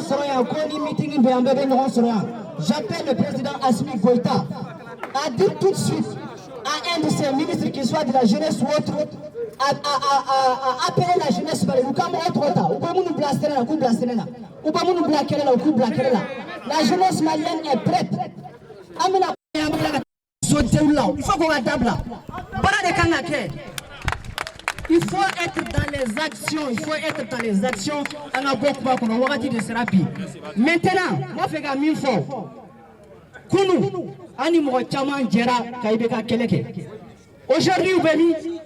Sɔrɔ yan ko ni meeting bɛ, an bɛɛ bɛ ɲɔgɔn sɔrɔ yan. J'appelle le président Assimi Goïta à dire tout de suite à un de ses ministres, qu'il soit de la jeunesse ou autre, à appeler la jeunesse malienne. U ka mɔgɔ tɔgɔ ta, u bɛ minnu bila sɛnɛ la, u k'u bila sɛnɛ la, u bɛ minnu bila kɛlɛ la, u k'u bila kɛlɛ la. La jeunesse malienne est prête. An bɛna an bɛ tila ka so la, il faut qu'on ka dabila, baara de kan ka kɛ. Il faut être dans les actions, il faut être dans les actions. An ka bɔ kuma kɔnɔ, wagati de sera bi. Maintenant, n b'a fɛ ka min fɔ, kunu an ni mɔgɔ caman jɛra ka IBK kɛlɛ kɛ. Aujourd'hui, u bɛ min?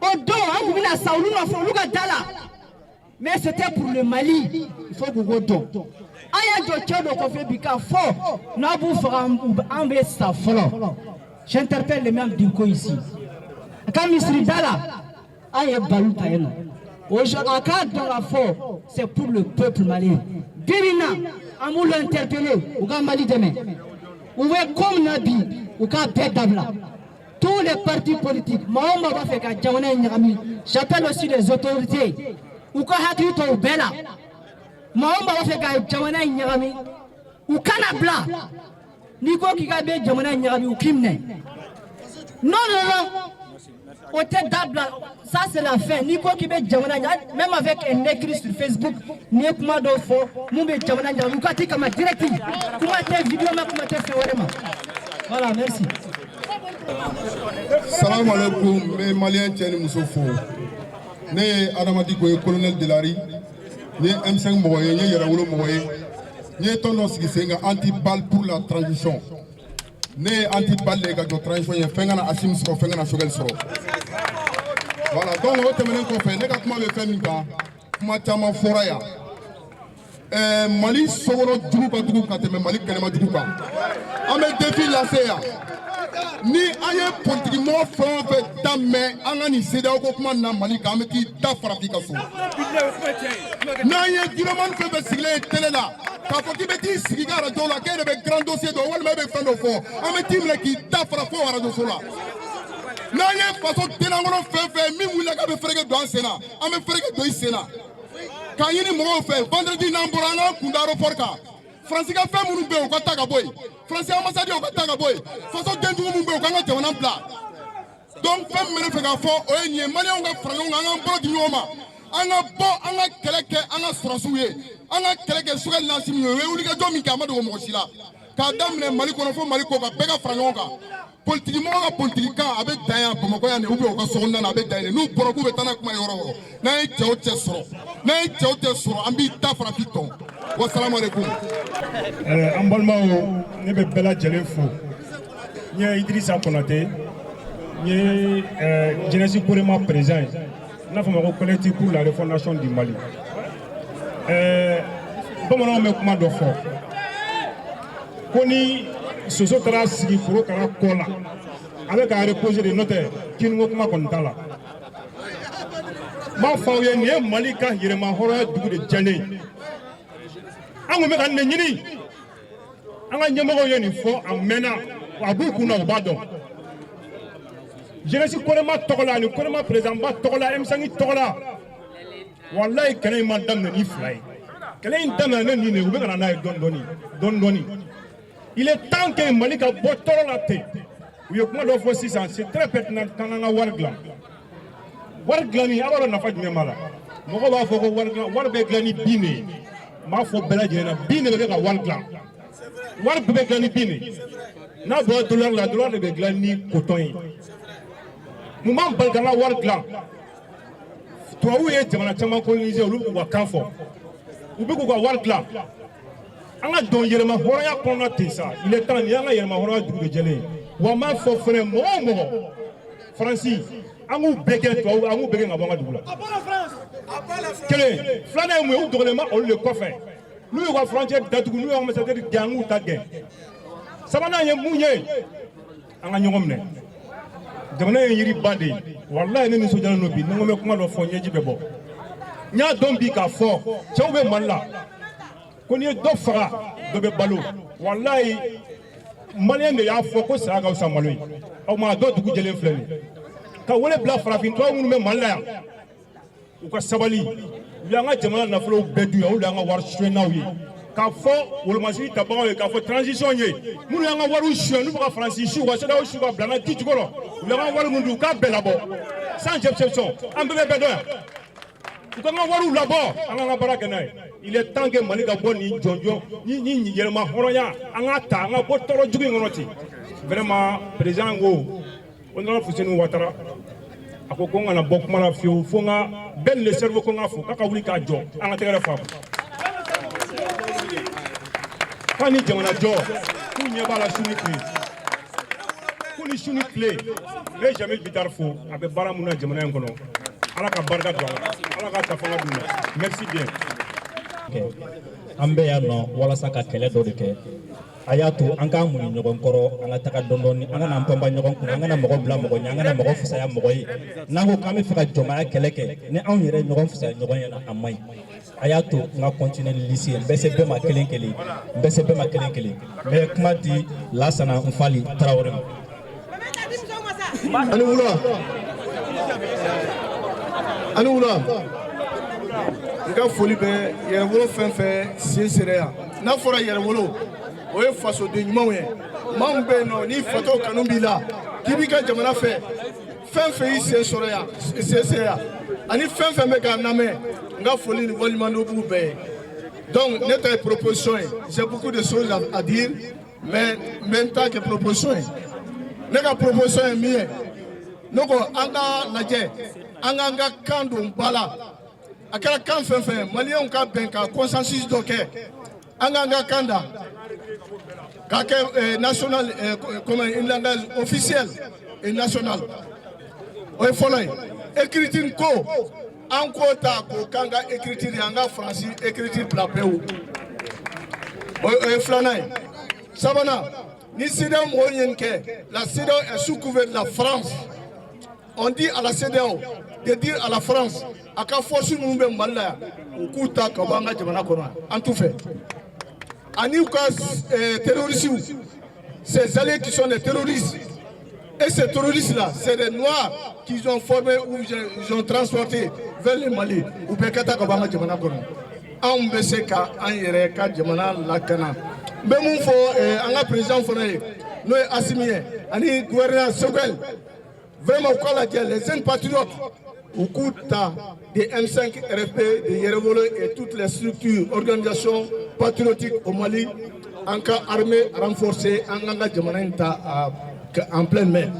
O don an tun bɛna sa olu nɔfɛ, olu ka da la, mais c'était pour le Mali. Il faut k'u k'o dɔn. An y'a jɔ cɛ dɔ kɔfɛ bi k'a fɔ n'a b'u faga, an bɛ sa fɔlɔ. J'interpelle le même Dicko ici, a ka misiri da la, an ye balu ta yen nɔ. Aujourd'hui, a k'a dɔn k'a fɔ c'est pour le peuple malien. Bi bi in na, an b'olu interpeller, u ka Mali dɛmɛ. U bɛ ko min na bi, u k'a bɛɛ dabila. Tous les partis politiques, maa o maa b'a fɛ ka jamana in ɲagami, j'appelle aussi les autorités, u ka hakili to u bɛɛ la. Maa o maa b'a fɛ ka jamana in ɲagami, u kana bila. N'i ko k'i ka bɛ jamana in ɲagami, u k'i minɛ. Non, non, non, o tɛ dabila. Ça, c'est la fin. N'i ko k'i bɛ jamana ɲagami, même avec un écrit sur Facebook, n'i ye kuma dɔw fɔ mun bɛ jamana ɲagami, u ka t'i kama direct. Kuma tɛ vidéo ma, kuma tɛ fɛn wɛrɛ ma. Voilà, merci. Salamu alaikum. N bɛ malien cɛ ni muso fo. Ne ye Adama Dicko ye, colonel de la rue. N ye M5 mɔgɔ ye, n ye Yɛrɛwolo mɔgɔ ye. N ye tɔn dɔ sigi sen kan, anti balle pour la transition. Ne ye anti balle de ye ka jɔ transition ye, fɛn kana Assimi sɔrɔ, fɛn kana Choguel sɔrɔ. Voilà, donc o tɛmɛnen kɔfɛ, ne ka kuma bɛ fɛn min kan, kuma caman fɔra yan. Mali sokɔnɔ jugu ka jugu ka tɛmɛ Mali kɛnɛma jugu kan. An bɛ défi lase yan: ni an ye politiki mɔgɔ fɛn o fɛn da mɛn an ka nin CEDEAO ko kuma na Mali kan, an bɛ t'i da farafin ka so. N'an ye vidéoman fɛn fɛn sigilen ye télé la k'a fɔ k'i bɛ t'i sigi ka arajo la, k'e de bɛ grand dossier dɔn walima e bɛ fɛn dɔ fɔ, an bɛ t'i minɛ k'i da fara fo arajo so la. N'an ye faso dennankɔnɔ fɛn fɛn min wulila k'a bɛ fereke don an sen na, an bɛ fereke don i sen na. K'a ɲini mɔgɔw fɛ, vendredi n'an bɔra, an k'an kun da aéroport kan. Faransi ka fɛn minnu bɛ yen, u ka taa ka bɔ yen. Faransi ambassade, u ka taa ka bɔ yen. Faso denjugu minnu bɛ yen, u k'an ka jamana bila. Donc fɛn min bɛ ne fɛ k'a fɔ, o ye nin ye: maliyɛnw ka fara ɲɔgɔn kan, an k'an bolo di ɲɔgɔn ma, an ka bɔ, an ka kɛlɛ kɛ an ka sɔrɔsiw ye, an ka kɛlɛ kɛ Choguel n'Assimi ye. U ye wulikajɔ min kɛ, a ma dogo mɔgɔ si la, k'a daminɛ Mali kɔnɔ fo Mali kɔ kan, bɛɛ ka fara ɲɔgɔn kan. Politiki mɔgɔ ka politiki kan, a bɛ dan yan Bamakɔ yan de, ou bien u ka sokɔnɔna na, a bɛ dan yen. N'u bɔra k'u bɛ taa n'a kuma ye yɔrɔ o yɔrɔ, n'an ye cɛw cɛ sɔrɔ, n'an ye cɛw cɛ sɔrɔ, an b'i da farafin tɔn. Wasalamu aleykum. An balimaw, ne bɛ bɛɛ lajɛlen fo. N ye Idrissa Konate, n ye jeunesse Korema président ye, n'a fɔ ma ko Collectif pour la refondation du Mali. Bamananw bɛ kuma dɔ fɔ ko ni soso taara sigi korokara kɔ la, a bɛ ka reposer de, n'o tɛ kiniko kuma kɔni t'a la. N b'a fɔ aw ye, nin ye Mali ka yɛrɛma hɔrɔnya dugu de jɛlen ye. An kun bɛ ka nin de ɲini. An ka ɲɛmɔgɔw ye nin fɔ, a mɛnna, a b'u kun na, u b'a dɔn. Jeunesse Korema tɔgɔ la ani Korema président ba tɔgɔ la, M5 tɔgɔ la, walayi, kɛlɛ in ma daminɛ ni fila ye. Kɛlɛ in daminɛ ne nin de, u bɛ ka na n'a ye dɔɔni dɔɔni dɔɔni dɔɔni. Il est temps que Mali ka bɔ tɔɔrɔ la ten. U ye kuma dɔ fɔ sisan, c'est très pertinent, k'an k'an ka wari dilan. Wari dilanni, a b'a dɔn nafa jumɛn b'a la? Mɔgɔw b'a fɔ ko wari dilan, wari bɛ dilan ni bin de ye. N b'a fɔ bɛɛ lajɛlen na, bin de bɛ kɛ ka wari dilan. Wari bɛɛ bɛ dilan ni bin de ye. N'a bɔra dollar la, dollar de bɛ dilan ni coton ye. Mun b'an bali k'an ka wari dilan? Tubabuw ye jamana caman coloniser, olu b'u ka kan fɔ, u bɛ k'u ka wari dilan. An ka don yɛlɛma hɔrɔnya kɔnɔna ten sa. Il est temps, nin y'an ka yɛlɛma hɔrɔnya dugu de jɛlen ye. Wa n b'a fɔ fɛnɛ, mɔgɔ o mɔgɔ, Faransi, an k'u bɛɛ kɛ tubabu, an k'u bɛɛ kɛ ka bɔ an ka dugu la. Kelen filanan ye mun ye? U dogolen bɛ olu de kɔfɛ. N'u y'u ka frontière datugu, n'u y'u ka ambassadeur gɛn, an k'u ta gɛn. Sabanan ye mun ye? An ka ɲɔgɔn minɛ. Jamana ye yiriba de ye. Walayi, ne nisɔndiyalen don bi. Ni n ko n bɛ kuma dɔ fɔ, ɲɛji bɛ bɔ. N y'a dɔn bi k'a fɔ cɛw bɛ Mali la ko n'i ye dɔ faga, dɔ bɛ balo. Walayi, malien de y'a fɔ ko saya ka fisa malo ye. O tuma, a dɔ dugu jɛlen filɛ nin ye. Ka wele bila farafin tubabu minnu bɛ Mali la yan, u ka sabali. U Y'an ka jamana nafolow bɛɛ dun yan. Olu de y'an ka wari suɲɛnaw ye. K'a fɔ wolomasigi tabagaw ye, k'a fɔ transition ye, minnu y'an ka wariw suɲɛ, n'u bɛ ka Faransi su, ka CEDEAO su, ka bila an na ji jukɔrɔ, u y'an ka wari min dun, u k'a bɛɛ labɔ sans exception. An bɛɛ bɛ bɛɛ dɔn yan. U k'an ka wariw labɔ, an k'an ka baara kɛ n'a ye. Il est temps que Mali ka bɔ nin jɔnjɔn ni yɛlɛma hɔrɔnya, an k'a ta, an ka bɔ tɔɔrɔ jugu in kɔnɔ ten. Vraiment, président ko, honorable Fuseni Ouattara, a ko ko n kana bɔ kuma la fiyewu fo n ka bɛɛ le cerveau, ko n ka fo k'a ka wuli k'a jɔ, an ka tɛgɛrɛ fa k'a ni jamana jɔ, k'u ɲɛ b'a la su ni tile, k'u ni su ni tile. Ne ye Jamil Bittar fo, a bɛ baara mun na jamana in kɔnɔ. Ala ka barika don a la, Ala ka ta fanga d'u ma. Merci bien. An bɛ yan nɔ walasa ka kɛlɛ dɔ de kɛ. A y'a to an k'an muɲu ɲɔgɔn kɔrɔ, an ka taga dɔɔni dɔɔni, an kana an panpan ɲɔgɔn kunna, an kana mɔgɔ bila mɔgɔ ɲɛ, an kana mɔgɔ fisaya mɔgɔ ye. N'an ko k'an bɛ fɛ ka jɔnmaya kɛlɛ kɛ ni anw yɛrɛ ye ɲɔgɔn fisaya ɲɔgɔn ɲɛna, a man ɲi. A y'a to n ka continuer ni liste ye. N bɛ se bɛɛ ma kelen kelen, n bɛ se bɛɛ ma kelen kelen. N bɛ kuma di Lasana Nfali Tarawele ma. Ani wula, ani wula. N ka foli bɛ Yɛrɛwolo fɛn fɛn sen sera yan. N'a fɔra Yɛrɛwolo, o ye fasoden ɲumanw ye. Maa min bɛ yen nɔ ni fatɔ kanu b'i la, k'i b'i ka jamana fɛ, fɛn fɛn y'i sen sɔrɔ yan, sen sera yan, ani fɛn fɛn bɛ k'a lamɛn, n ka foli ni waleɲumandɔn b'u bɛɛ ye. Donc ne ta ye proposition ye. J'ai beaucoup de choses à dire, mais n bɛ n ta kɛ proposition ye. Ne ka proposition ye min ye, ne ko an ka lajɛ, an k'an ka kan don ba la. A kɛra kan fɛn fɛn ye, Maliyɛnw ka bɛn ka consensus dɔ kɛ, an k'an ka kan da k'a kɛ national, comme une langage officiel et national. O ye fɔlɔ ye. Écriture ko, an k'o ta k'o k'an ka écriture ye, an ka Faransi écriture bila pewu. O ye filanan ye. Sabanan, ni CEDEAO mɔgɔw ye nin kɛ, la CEDEAO est sous couvert de la France. On dit à la CEDEAO de dire à la France, a ka force minnu bɛ Mali la yan, u k'u ta ka bɔ an ka jamana kɔnɔ, an t'u fɛ. Ani u ka terroristes, ces alliés qui sont des terroristes, et ces terroristes là, c'est des Noirs qu'ils ont formés ou ils ont transportés vers le Mali. U bɛɛ ka taa ka bɔ an ka jamana kɔnɔ. Anw bɛ se ka an yɛrɛ ka jamana lakana. N bɛ mun fɔ an ka président fana ye, n'o ye Assimi ye, ani gouverneur Choguel, vraiment u k'a lajɛ, les jeunes patriotes, u k'u ta de M5 RFP, de Yɛrɛwolo et toutes les structures, organisations patriotiques au Mali, an ka armée renforcée, an k'an ka jamana in ta en pleine main.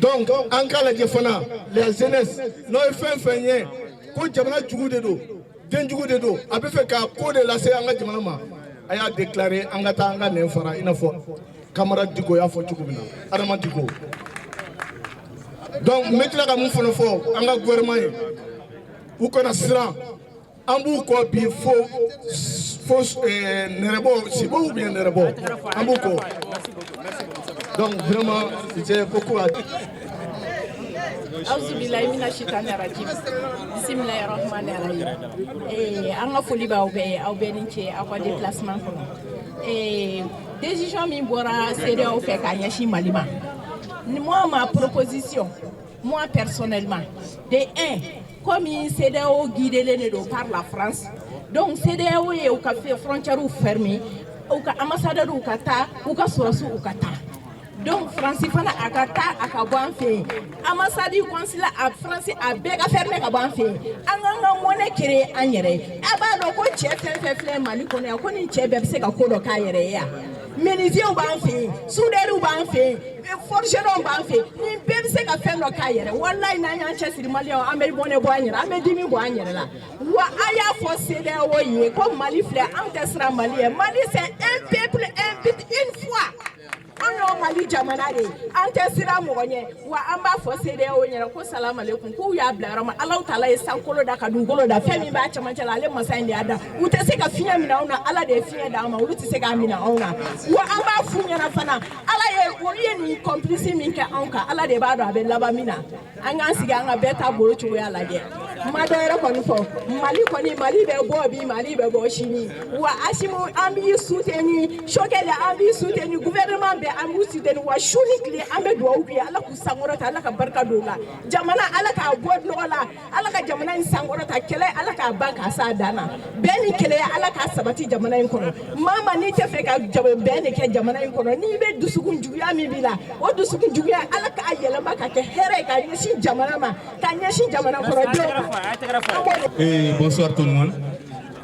Donc an k'a lajɛ fana, la jeunesse, n'o ye fɛn fɛn ye ko jamana jugu de don, den jugu de don, a bɛ fɛ ka ko de lase an ka jamana ma, a y'a déclarer, an ka taa an ka nɛn fara, i n'a fɔ camarade Diko y'a fɔ cogo min na, Adama Diko. Donc n bɛ tila ka mun fana fɔ an ka gouvernement ye, u kana siran, an b'u kɔ bi fo Nɛrɛbɔ, Sibo ou bien Nɛrɛbɔ, an b'u kɔ. Donc vraiment, j'ai beaucoup à dire. Auzubillahi mina shitani rajim, bisimilahi rahmani rahim. An ka foli b'aw bɛɛ ye, aw bɛɛ ni ce aw ka déplacement kɔnɔ. Décision min bɔra CEDEAO fɛ k'a ɲɛsin Mali ma, moi, ma proposition, moi personnellement, de un, comme CEDEAO guidelen de don par la France, donc CEDEAO ye u ka frontières fermé, u ka ambassadeurs ka taa, u ka sɔrɔsiw u ka taa. Donc Faransi fana a ka taa, a ka bɔ an fɛ yen. Ambassade, consulat, a Faransi, a bɛɛ ka fermé ka bɔ an fɛ yen. An k'an ka monnaie créer an yɛrɛ ye. A b'a dɔn ko cɛ fɛn fɛn filɛ Mali kɔnɔ yan, ko nin cɛ bɛɛ bɛ se ka ko dɔ k'a yɛrɛ ye yan. Menuisiers b'an fɛ yen, soudeurs b'an fɛ yen, forgerons b'an fɛ yen, nin bɛɛ bɛ se ka fɛn dɔ k'a yɛrɛ. Walayi, n'an y'an cɛsiri, Maliyɛnw, an bɛ monnaie bɔ an yɛrɛ, an bɛ dimi bɔ an yɛrɛ la. Wa a y'a fɔ CEDEAO ye ko Mali filɛ, anw tɛ siran Mali ye. Mali, c'est un peuple, un but, une foi. An y'o Mali jamana de ye, an tɛ siran mɔgɔ ɲɛ. Wa an b'a fɔ CEDEAO ɲɛna ko salamalekun, k'u y'a bila yɔrɔ min, Alahu taala ye sankolo da ka dugukolo da, fɛn min b'a cɛmancɛ la, ale masa in de y'a da. U tɛ se ka fiɲɛ minɛ anw na, Ala de ye fiɲɛ d'an ma, olu tɛ se k'a minɛ anw na. Wa an b'a f'u ɲɛna fana, Ala ye olu ye nin complice min kɛ anw kan, Ala de b'a dɔn a bɛ laban min na. An k'an sigi, an ka bɛɛ ta bolo cogoya lajɛ. N ma dɔ wɛrɛ kɔni fɔ. Mali kɔni, Mali bɛ bɔ bi, Mali bɛ bɔ sini. Wa Assimi, an b'i soutenir. Choguel, an b'i soutenir. Gouvernement bɛɛ, an b'u soutenir. Wa su ni tile, an bɛ dugawu k'u ye, Ala k'u sankɔrɔta, Ala ka barika don u la. Jamana, Ala k'a bɔ nɔgɔ la, Ala ka jamana in sankɔrɔta. Kɛlɛ, Ala k'a ban k'a s'a dan na. Bɛn ni kɛlɛya, Ala k'a sabati jamana in kɔnɔ. Maa ma, n'i tɛ fɛ ka bɛn de kɛ jamana in kɔnɔ, n'i bɛ dusukun juguya min b'i la, o dusukun juguya, Ala k'a yɛlɛma ka kɛ hɛrɛ ye ka ɲɛsin jamana ma, ka ɲɛsin jamana kɔnɔdenw ma. Et bonsoir tout le monde.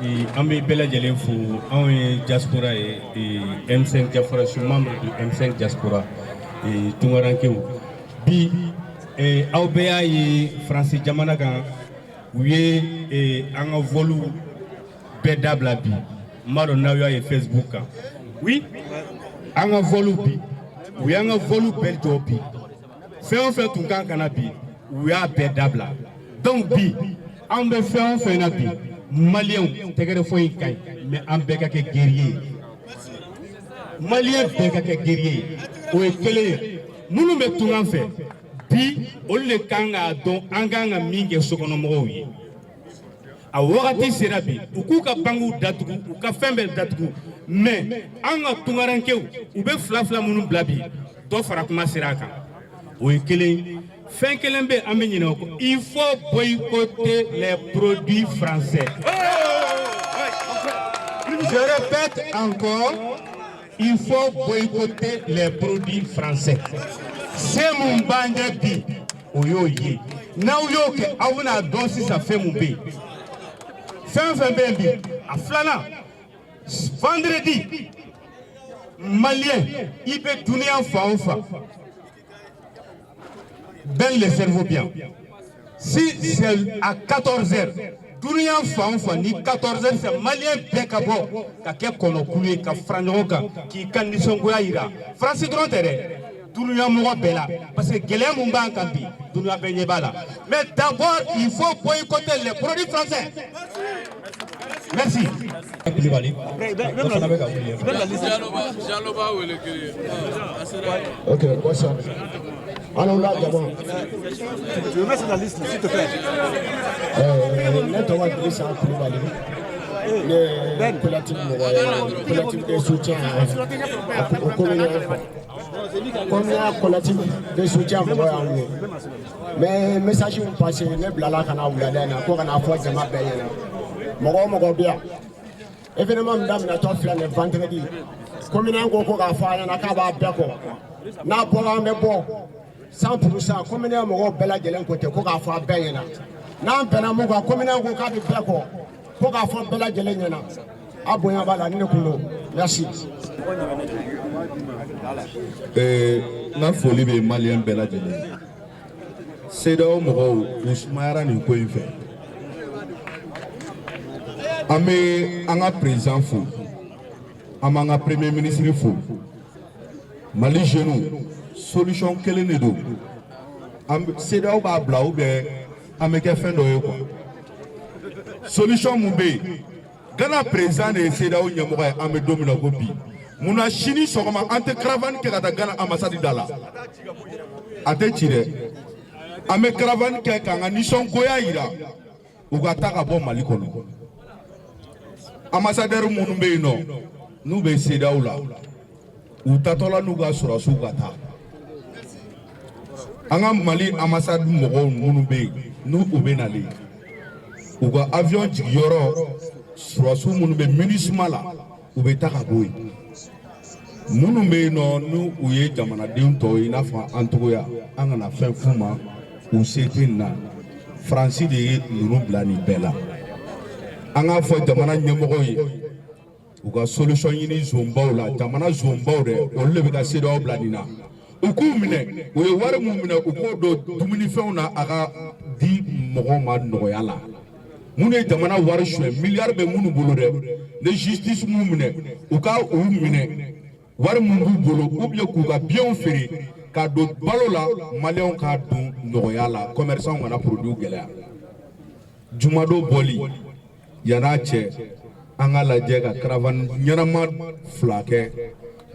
Et an bɛ bɛɛ lajɛlen fo. Anw ye diaspora ye, et M5 diaspora, je suis membre du M5 diaspora et tungarankew. Bi aw bɛɛ y'a ye, Faransi jamana kan, u ye an ka vol bɛɛ dabila bi. N b'a dɔn n'aw y'a ye Facebook kan. Oui, an ka vol bi, u y'an ka vol bɛɛ jɔ bi. Fɛn o fɛn tun kan ka na bi, u y'a bɛɛ dabila. Donc bi, an bɛ fɛn o fɛn na bi, maliyɛnw, tɛgɛrɛ fɔ in ka ɲi, mais an bɛɛ ka kɛ guerrier ye. Maliyɛn bɛɛ ka kɛ guerrier ye, o ye kelen ye. Minnu bɛ tungan fɛ bi, olu de kan k'a dɔn an kan ka min kɛ sokɔnɔmɔgɔw ye. A wagati sera bi, u k'u ka bankiw datugu, u ka fɛn bɛɛ datugu. Mais an ka tungarankew, u bɛ fila fila minnu bila bi, dɔ fara kuma sera a kan, o ye kelen. Fɛn kelen bɛ, an bɛ ɲinɛ o kɔ: il faut boycotter les produits français. Je répète encore, il faut boycotter les produits français. Se mun b'an ɲɛ bi, o y'o ye. N'aw y'o kɛ, aw bɛna dɔn sisan fɛn mun bɛ yen, fɛn o fɛn bɛ yen bi. A filanan, vendredi, maliyɛn, i bɛ duniya fan o fan, ben le cerveau bien. Si c'est à 14 heures, duniya fan o fan, ni 14 heures c'est, maliyɛn bɛɛ ka bɔ ka kɛ kɔnɔkulu ye, ka fara ɲɔgɔn kan k'i ka nisɔngoya yira. Faransi dɔrɔn tɛ dɛ, dunuya mɔgɔ bɛɛ la, parce que gɛlɛya mun b'an kan bi, dunuya bɛɛ ɲɛ b'a la. Mais d'abord, il faut boycotter les produits français. Merci. Kulibali dɔ fana bɛ ka wuli yen fɛ. Jaloba wele kelen a sera. Ok, bonsoir. Alors là, d'abord. Tu veux mettre sur la liste, s'il te plaît. Ne tɔgɔ Dirisa Kulibali. Ne ye collectif mɔgɔ ye, collectif de soutien au commune. Comme ne collectif de soutien mɔgɔ y'anw ye. Mais message min passé, ne bilala ka na wulada in na ko ka na fɔ jama bɛɛ ɲɛna. Mɔgɔ o mɔgɔ bɛ yan. Événement min daminɛtɔ filɛ nin ye vendredi. Commune ko ko k'a fɔ an ɲɛna k'a b'a bɛɛ kɔ. N'a bɔra, an bɛ bɔ 100%. Commune mɔgɔw bɛɛ lajɛlen ko ten ko k'a fɔ a bɛɛ ɲɛna. N'an bɛnna mun kan, commune ko k'a bɛ bɛɛ kɔ, ko k'a fɔ bɛɛ lajɛlen ɲɛna. A bonya b'a la, ni ne kun don. Merci. N ka foli bɛ maliyɛn bɛɛ lajɛlen ye. CEDEAO mɔgɔw, u sumayara nin ko in fɛ. An bɛ an ka président fo, an b'an ka premier ministre fo. Mali jeunes, solution kelen de don. An CEDEAO b'a bila ou bien an bɛ kɛ fɛn dɔ ye quoi. Solution mun bɛ yen? Ghana président de ye CEDEAO ɲɛmɔgɔ ye. An bɛ don min na ko bi, munna sini sɔgɔma an tɛ caravane kɛ ka taa Ghana ambassade da la? A tɛ ci dɛ. An bɛ caravane kɛ k'an ka nisɔngoya yira, u ka taa ka bɔ Mali kɔnɔ. Ambassadeur minnu bɛ yen nɔ, n'u bɛ CEDEAO la, u tatɔla n'u ka sɔrɔdasiw ka taa. An ka Mali ambassade mɔgɔw minnu bɛ yen, n'u u bɛ nalen, u ka avion jigiyɔrɔ, sɔrɔdasiw minnu bɛ MINUSMA la, u bɛ taa ka bɔ yen. Minnu bɛ yen nɔ, n'u u ye jamanaden tɔw ye, i n'a fɔ an togoya, an kana fɛn f'u ma, u se tɛ nin na. Faransi de ye ninnu bila nin bɛɛ la. An k'a fɔ jamana ɲɛmɔgɔw ye, u ka solution ɲini zonbaw la. Jamana zonbaw dɛ, olu de bɛ ka CEDEAO bila nin na. U k'u minɛ, u ye wari mun minɛ, u k'o don dumunifɛnw na, a ka di mɔgɔw ma nɔgɔya la. Minnu ye jamana wari suɲɛ, miliyari bɛ minnu bolo dɛ, ni justice m'u minɛ, u ka u minɛ, wari mun b'u bolo, ou bien k'u ka biens feere ka don balo la, maliyɛnw k'a dun nɔgɔya la, commerçant kana produit gɛlɛya. Jumadon bɔli yann'a cɛ, an ka lajɛ ka caravane ɲɛnama fila kɛ,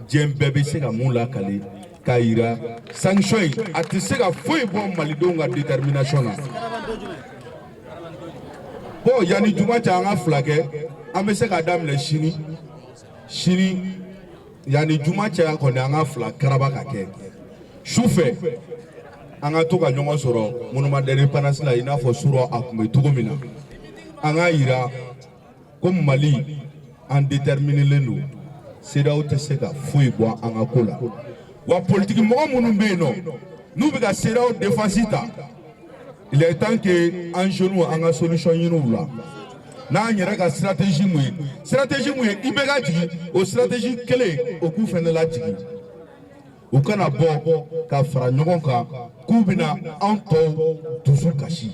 diɲɛ bɛɛ bɛ se ka mun lakale k'a yira. Sanction in, a tɛ se ka foyi bɔ malidenw ka détermination na. Bon, yanni juma cɛ, an ka fila kɛ. An bɛ se k'a daminɛ sini. Sini yanni juma cɛ kɔni, an ka fila karaba ka kɛ. Su fɛ, an ka to ka ɲɔgɔn sɔrɔ monument d'indépendance la, i n'a fɔ surɔ a tun bɛ cogo min na. An k'a yira ko Mali, an déterminélen don. CEDEAO tɛ se ka foyi bɔ an ka ko la. Wa politiki mɔgɔ minnu bɛ yen nɔ, n'u bɛ ka CEDEAO défense ta, il est temps que an jeunes, an ka solution ɲini u la n'an yɛrɛ ka stratégie mun ye. Stratégie mun ye i bɛ ka jigin, o stratégie kelen o k'u fɛnɛ lajigin. U kana bɔ ka fara ɲɔgɔn kan k'u bɛna an tɔw dusu kasi.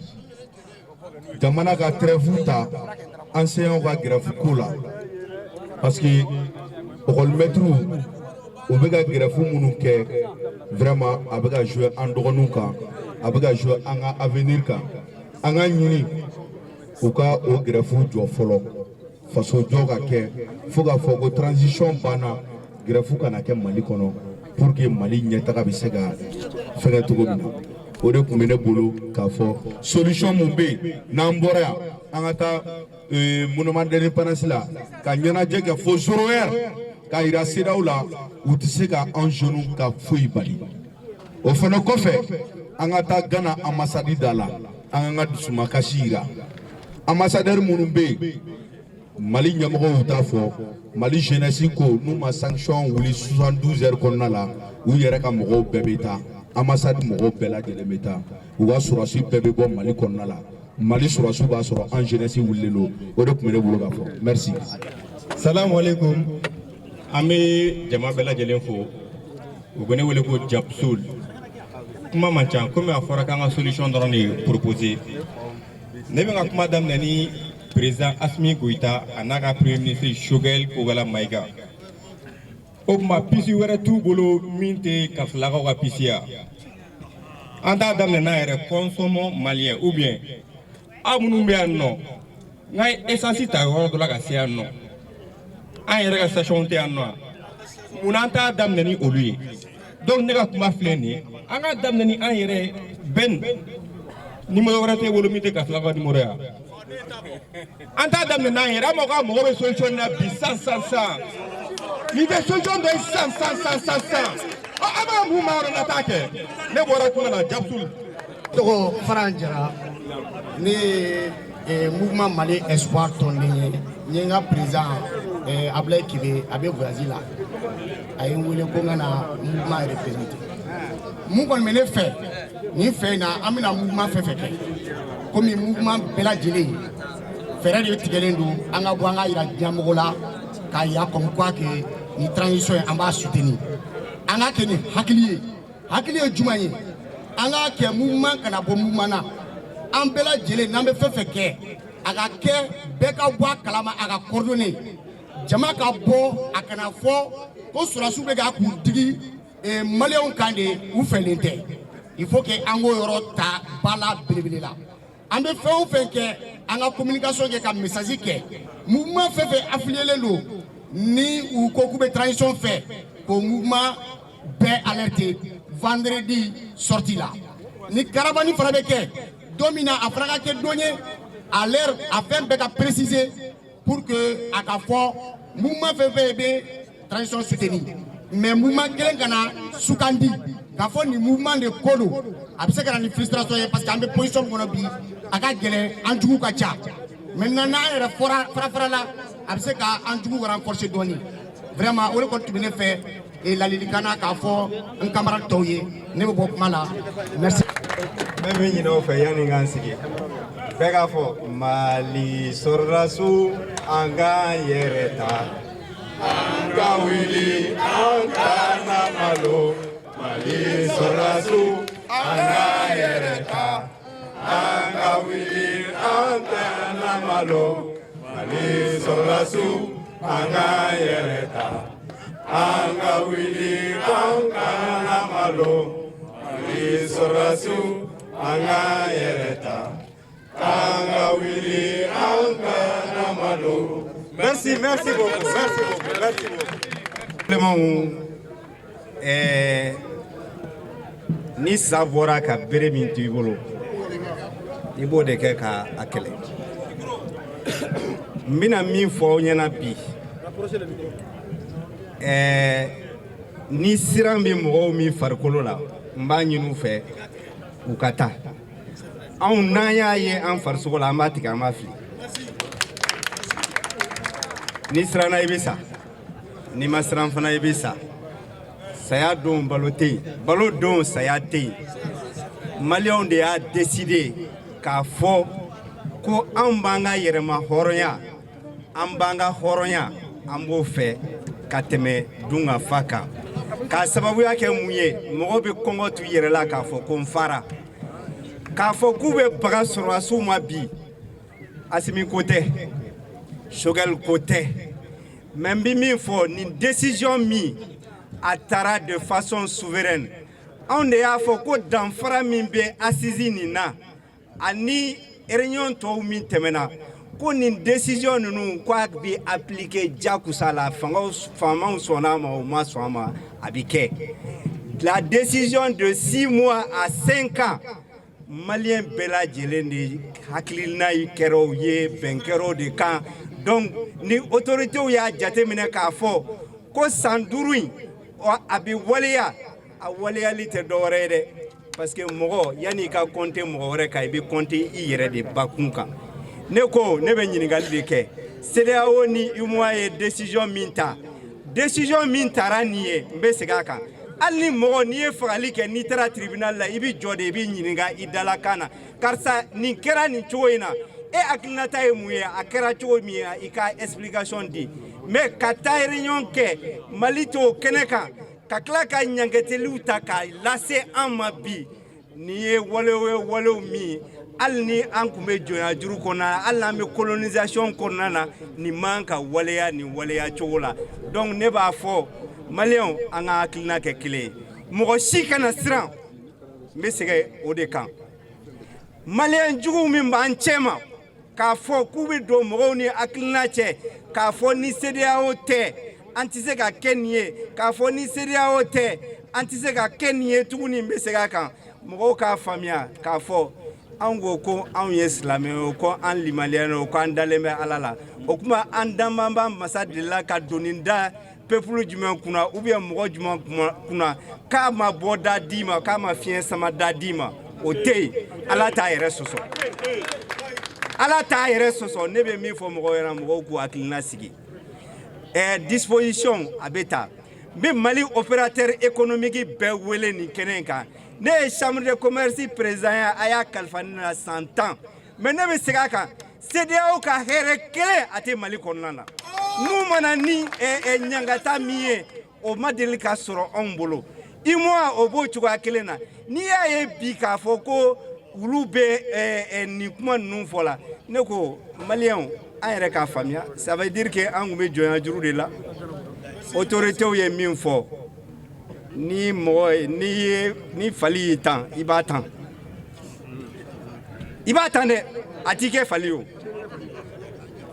Jamana ka trêve ta enseignants ka grève ko la, parce que école maîtres u bɛ ka grève minnu kɛ, vraiment a bɛ ka jouer an dɔgɔninw kan, a bɛ ka jouer an ka avenir kan. An ka ɲini u ka o grève jɔ fɔlɔ, faso jɔ ka kɛ, fo k'a fɔ ko transition banna, grève kana kɛ Mali kɔnɔ, pour que Mali ɲɛtaga bɛ se ka fɛngɛ cogo min na. O de tun bɛ ne bolo k'a fɔ. Solution mun bɛ yen, n'an bɔra yan, an ka taa monument d'indépendance la ka ɲɛnajɛ kɛ fo 0 heure, k'a yira CEDEAO la u tɛ se ka an jeunes ka foyi bali. O fana kɔfɛ, an ka taa Ghana ambassade da la, an k'an ka dusumakasi yira. Ambassadeur minnu bɛ yen, Mali ɲɛmɔgɔw t'a fɔ. Mali jeunesse ko n'u ma sanction wuli 72 heures kɔnɔna la, u yɛrɛ ka mɔgɔw bɛɛ bɛ taa, ambassade mɔgɔw bɛɛ lajɛlen bɛ taa, u ka sɔrɔdasi bɛɛ bɛ bɔ Mali kɔnɔna la. Mali sɔrɔdasiw b'a sɔrɔ an jeunesse wulilen don. O de tun bɛ ne bolo k'a fɔ. Merci. Salamu alaikum. An bɛ jama bɛɛ lajɛlen fo. U bɛ ne wele ko Japsul. Kuma man ca, komi a fɔra k'an ka solution dɔrɔn de proposer. Ne bɛ ka kuma daminɛ ni président Assimi Goïta a n'a ka premier ministre Choguel Kokalla Maïga. O tuma, puce wɛrɛ t'u bolo min tɛ kasolakaw ka puce ya? An t'a daminɛ n'an yɛrɛ consommons malien, ou bien aw minnu bɛ yan nɔ, n'an ye essence ta yɔrɔ dɔ la ka se yan nɔ, an yɛrɛ ka station tɛ yan nɔ wa? Munna an t'a daminɛ ni olu ye? Donc ne ka kuma filɛ nin ye, an k'a daminɛ ni an yɛrɛ ye. Ben, numéro wɛrɛ t'e bolo min tɛ kasolakaw ka numéro ya? An t'a daminɛ n'an yɛrɛ. An mako ka mɔgɔ bɛ solution na bi sisan sisan sisan. Nin tɛ solution dɔ ye sisan sisan sisan sisan sisan. Ɔ, an b'a mun maa wɛrɛ la t'a kɛ. Ne bɔra kuma na, Japsul. Tɔgɔ Faran Jara. Ne ye mouvement Mali Espoir tɔnden ye. N ye n ka président Ablaye Kebe, a bɛ voyage la, a ye n wele ko n ka na mouvement représenter. Mun kɔni bɛ ne fɛ nin fɛ in na, an bɛna mouvement fɛn fɛn kɛ, komi mouvement bɛɛ lajɛlen fɛɛrɛ de tigɛlen don, an ka bɔ an ka yira diɲɛmɔgɔ la k'a yira comme quoi que nin transition in, an b'a soutenir. An k'a kɛ ni hakili ye. Hakili ye jumɛn ye? An k'a kɛ mouvement kana bɔ mouvement na. An bɛɛ lajɛlen, n'an bɛ fɛn fɛn kɛ, a ka kɛ bɛɛ ka bɔ a kalama, a ka coordonner, jama ka bɔ, a kana fɔ ko sɔrɔdasiw bɛ k'a k'u digi maliyɛnw kan de, u fɛlen tɛ. Il faut que an k'o yɔrɔ ta ba la belebele la. An bɛ fɛn o fɛn kɛ, an ka communication kɛ, ka message kɛ, mouvement fɛn fɛn affilié don, ni u ko k'u bɛ transition fɛ, k'o mouvement bɛɛ alerter vendredi sortie la. Ni caravane fana bɛ kɛ don min na, a fana ka kɛ don ye à l'heure, a fɛn bɛɛ ka préciser pour que a ka fɔ mouvement fɛn fɛn bɛ transition soutenir. Mais mouvement kelen kana sugandi k'a fɔ nin mouvement de ko don, a bɛ se ka na ni frustration ye, parce que an bɛ position min kɔnɔ bi, a ka gɛlɛn, an jugu ka ca. Maintenant, n'an yɛrɛ fɔra fara fara la, a bɛ se ka an jugu renforcer dɔɔni. Vraiment, o de kɔni tun bɛ ne fɛ ladilikan na k'a fɔ n camarade tɔw ye. Ne bɛ bɔ kuma la, merci. N bɛ min ɲini aw fɛ yanni n k'an sigi, bɛɛ k'a fɔ: Mali sɔrɔdasiw, an k'an yɛrɛ ta, an ka wuli, an kana malo. Mali sɔrɔdasiw, an k'an yɛrɛ ta, an ka wuli, an kana malo. Mali sɔrɔdasiw, an k'an yɛrɛ ta, an ka wuli, an kana malo. Mali sɔrɔdasiw, an k'an yɛrɛ ta, an ka wuli, an kana malo. Merci, merci beaucoup, merci beaucoup, merci beaucoup. Balimaw, ni sa bɔra ka bere min to i bolo, i b'o de kɛ ka a kɛlɛ. N bɛna min fɔ aw ɲɛna bi, ni siran bɛ mɔgɔw min farikolo la, n b'a ɲini u fɛ u ka taa. Anw n'an y'a ye an farisogo la, an b'a tigɛ, an b'a fili. N'i siranna, i bɛ sa. N'i ma siran fana, i bɛ sa. Saya don, balo tɛ yen. Balo don, saya tɛ yen. Maliyɛnw de y'a décider k'a fɔ ko anw b'an ka yɛrɛma hɔrɔnya, an b'an ka hɔrɔnya, an b'o fɛ ka tɛmɛ dunkafa kan. K'a sababuya kɛ mun ye? Mɔgɔw bɛ kɔngɔ t'u yɛrɛ la k'a fɔ ko n fara, k'a fɔ k'u bɛ baga sɔrɔdasiw ma bi. Asimi ko tɛ, Choguel ko tɛ, mais n bɛ min fɔ, nin décision min a taara de façon souveraine, anw de y'a fɔ ko danfara min bɛ assise nin na ani réunion tɔw min tɛmɛna, ko nin décision ninnu, k'a bɛ appliquer jakusa la. Fangaw, faamaw sɔnna a ma, o ma sɔn a ma, a bɛ kɛ. La décision de 6 mois à 5 ans, Maliyɛn bɛɛ lajɛlen de hakilina kɛra o ye, bɛn kɛra o de kan. Donc ni autorités y'a jateminɛ k'a fɔ ko san 5 in, a bɛ waleya, a waleyali tɛ dɔwɛrɛ ye dɛ, parce que mɔgɔ, yanni i ka compter mɔgɔ wɛrɛ kan, i bɛ compter i yɛrɛ de bakun kan. Ne ko ne bɛ ɲininkali de kɛ: CEDEAO ni UEMOA ye décision min ta, décision min tara nin ye, n bɛ segin a kan, hali ni mɔgɔ n'i ye fagali kɛ, n'i taara tribunal la, i bɛ jɔ de, i bɛ ɲininka i dalakan na: karisa, nin kɛra nin cogo in na, e hakilinata ye mun ye? A kɛra cogo min na, i ka explication di. Mais ka taa réunion kɛ, Mali t'o kɛnɛ kan, ka tila ka ɲankɛteliw ta k'a lase an ma bi, nin ye walew ye, walew min, hali ni an tun bɛ jɔnya juru kɔnɔna na, hali n'an bɛ colonisation kɔnɔna na, nin man ka waleya nin waleya cogo la. Donc ne b'a fɔ Maliyɛnw, an ka hakilina kɛ kelen ye, mɔgɔ si kana siran. N bɛ segin o de kan: Maliyɛn jugu min b'an cɛ ma k'a fɔ k'u bɛ don mɔgɔw ni hakilina cɛ, k'a fɔ ni CEDEAO tɛ, an tɛ se ka kɛ nin ye, k'a fɔ ni CEDEAO tɛ, an tɛ se ka kɛ nin ye tuguni, n bɛ segin a kan, mɔgɔw k'a faamuya k'a fɔ anw ko ko anw ye silamɛ ye, ko an limaliyana, ko an dalen bɛ Ala la. O tuma an danbanba masa delila ka doni da peuple jumɛn kunna ou bien mɔgɔ jumɛn kunna k'a ma bɔ da d'i ma, k'a ma fiɲɛ sama da d'i ma? O tɛ yen. Ala t'a yɛrɛ sɔsɔ, Ala t'a yɛrɛ sɔsɔ. Ne bɛ min fɔ mɔgɔw ɲɛna, mɔgɔw k'u hakilina sigi. Disposition a bɛ ta. N bɛ Mali opérateur économique bɛɛ wele nin kɛnɛ in kan. Ne ye chambre de commerce président ye, a y'a kalifa ne na san 10, mais ne bɛ segin a kan: CEDEAO ka hɛrɛ kelen a tɛ Mali kɔnɔna na. N'u mana ni ɲangata min ye, o ma deli ka sɔrɔ anw bolo. UEMOA, o b'o cogoya kelen na. N'i y'a ye bi k'a fɔ ko olu bɛ nin kuma ninnu fɔ la, ne ko Maliyɛnw, an yɛrɛ k'a faamuya, ça veut dire que an tun bɛ jɔnya juru de la. Autorités ye min fɔ, ni mɔgɔ n'i ye ni fali y'i tan, i b'a tan, i b'a tan dɛ, a t'i kɛ fali o.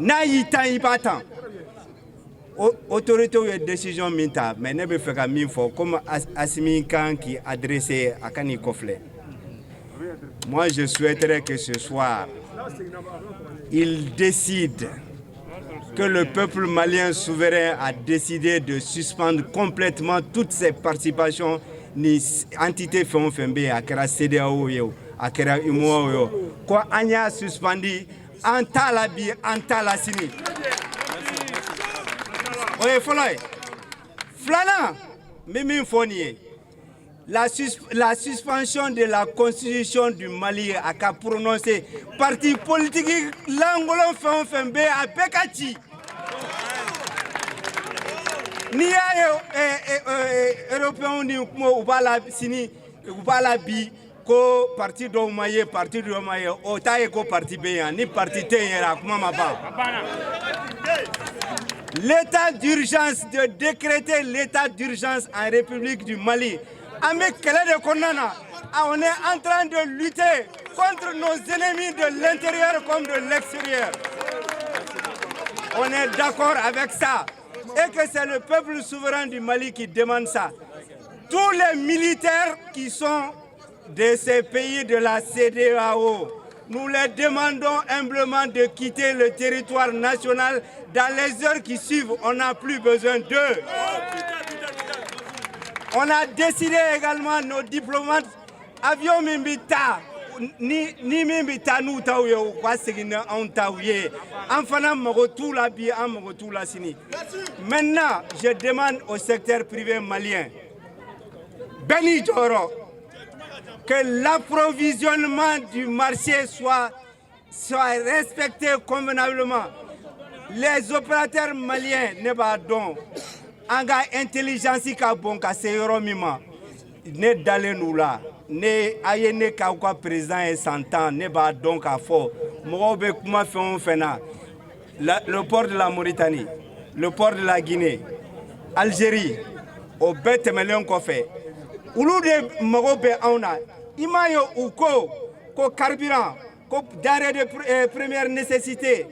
N'a y'i tan, i b'a tan. Autorités ye décision min ta, mais ne bɛ fɛ ka min fɔ, comme Assimi kan k'i adresser, a ka n'i kɔfilɛ. Moi, je souhaiterais que ce soir il décide que le peuple malien souverain a décidé de suspendre complètement toutes ses participations ni entité fɛn o fɛn bɛ yen, a kɛra CEDEAO ye o, a kɛra UEMOA ye o, ko an y'a suspendu, an t'a la bi, an t'a la sini. O ye fɔlɔ ye. Filanan, n bɛ min fɔ nin ye, la suspension de la constitution du Mali, a ka prononcer, parti politique lankolon fɛn o fɛn bɛ yen, a bɛɛ ka ci. N'i y'a ye Européens ni kuma u b'a la sini, u b'a la bi, ko parti dɔw ma ye, parti dɔw ma ye, o t'a ye ko parti bɛ yan. Ni parti tɛ yen yɛrɛ, a kuma ma ban. L'état d'urgence, de décréter l'état d'urgence en République du Mali. An bɛ kɛlɛ de kɔnɔna na, on est en train de lutter contre nos ennemis de l'intérieur comme de l'extérieur. On est d'accord avec ça et que c'est le peuple souverain du Mali qui demande ça. Tous les militaires qui sont de ces pays de la CEDEAO. Nous les demandons humblement de quitter le territoire national dans les heures qui suivent. On n'a plus besoin d'eux. On a décidé également, nos diplomates, avion min bɛ taa ni min bɛ taa n'u taw ye, u ka segin ni anw taw ye. An fana mago t'u la bi, an mago t'u la sini. Maintenant, je demande au secteur privé malien, bɛɛ n'i jɔyɔrɔ, que l'approvisionnement du marché soit respecté convenablement. Les opérateurs maliens, ne b'a dɔn an ka intelligence ka bon ka se yɔrɔ min ma, ne dalen d'u la. Ne a ye ne k'aw ka président ye san 10, ne b'a dɔn k'a fɔ mɔgɔw bɛ kuma fɛn o fɛn na, le port de la Mauritanie, le port de la Guinée, Algérie, o bɛɛ tɛmɛnen kɔfɛ, olu de mago bɛ anw na. I m'a ye, u ko ko carburant, ko denrée de première nécessité,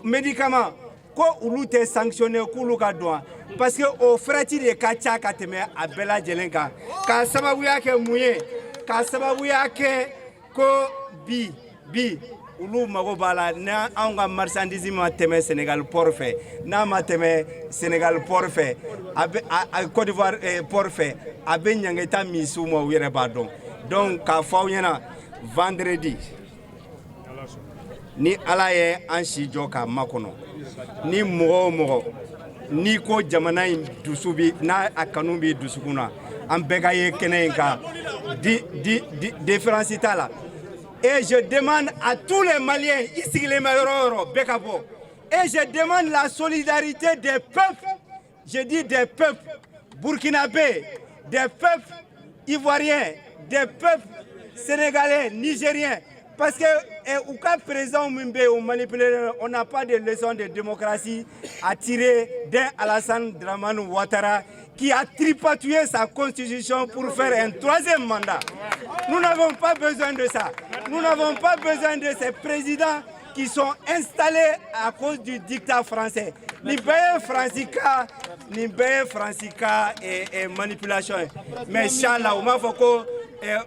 médicament, ko olu tɛ sanctionné, k'olu ka don, parce que o fret de ka ca ka tɛmɛ a bɛɛ lajɛlen kan. K'a sababuya kɛ mun ye? K'a sababuya kɛ ko bi bi olu mago b'a la. N'anw ka marchandise ma tɛmɛ Sénégal port fɛ, n'a ma tɛmɛ Sénégal port fɛ, a bɛ a Côte d'Ivoire port fɛ, a bɛ ɲangeta min s'u ma, u yɛrɛ b'a dɔn. Donc k'a fɔ aw ɲɛna, vendredi, ni Ala ye an si jɔ k'a makɔnɔ, ni mɔgɔ o mɔgɔ n'i ko jamana in dusu bi n'a a kanu b'i dusukun na, an bɛɛ ka ye kɛnɛ in kan di di di, différence t'a la. Et je demande à tous les Maliens, i sigilen bɛ yɔrɔ o yɔrɔ, bɛɛ ka bɔ. Et je demande la solidarité des peuples, je dis des peuples burkinabés, des peuples ivoiriens, des peuples sénégalais, nigériens, parce que u ka président min bɛ yen, o manipulé. On n'a pas de leçon de démocratie à tirer d'un Alassane Dramane Ouattara qui a tripatouillé sa constitution pour faire un troisième mandat. Nous n'avons pas besoin de ça. Nous n'avons pas besoin de ces présidents qui sont installés à cause du dictat français. Nin bɛɛ ye Faransi ka, nin bɛɛ ye Faransi ka manipulation ye. Mais inchallah, u m'a fɔ ko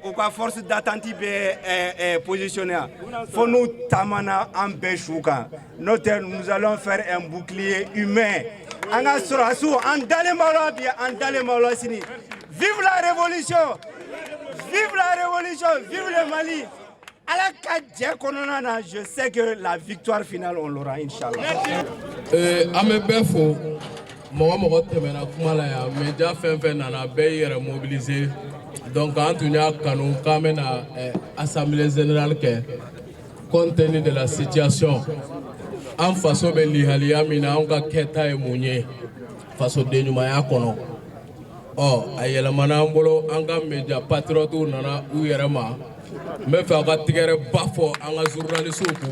u ka force d'attente bɛ positionné yan fo n'u taamana an bɛɛ su kan. N'o tɛ, nous allons faire un bouclier humain. An ka sɔrɔdasiw, an dalen b'aw la bi, an dalen b'aw la sini. Vive la révolution, vive la révolution, vive le Mali! Ala ka jɛ kɔnɔna na, je sais que la victoire finale, on l'aura, inchallah. An bɛ bɛɛ fo. Mɔgɔ mɔgɔ tɛmɛna kuma la yan, média fɛn fɛn nana, bɛɛ y'i yɛrɛ mobiliser. Donc an tun y'a kanu k'an bɛna assemblée générale kɛ compte tenu de la situation. An faso bɛ lihaliya min na, anw ka kɛta ye mun ye fasoden ɲumanya kɔnɔ? Ɔ, a yɛlɛmana an bolo, an ka média patriotes nana u yɛrɛ ma. N bɛ fɛ aw ka tigɛrɛ ba fɔ an ka journalistes kun,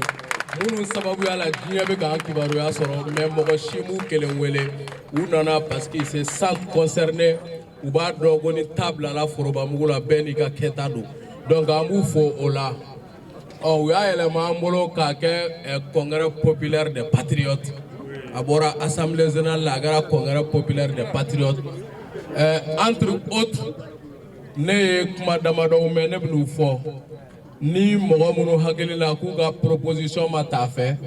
minnu sababuya la diɲɛ bɛ k'an kibaruya sɔrɔ. Mais mɔgɔ si m'u kelen wele, u nana parce qu'ils se sentent concernés. U b'a dɔn ko ni ta bilala forobamugu la, bɛɛ n'i ka kɛta don. Donc an b'u fo o la. Ɔ, u y'a yɛlɛma an bolo k'a kɛ congrès populaire des patriotes. A bɔra assemblée générale la, a kɛra congrès populaire des patriotes. Entre autres, ne ye kuma damadɔw mɛn, ne bɛn'u fɔ. Ni mɔgɔ minnu hakili la k'u ka proposition ma t'a fɛ,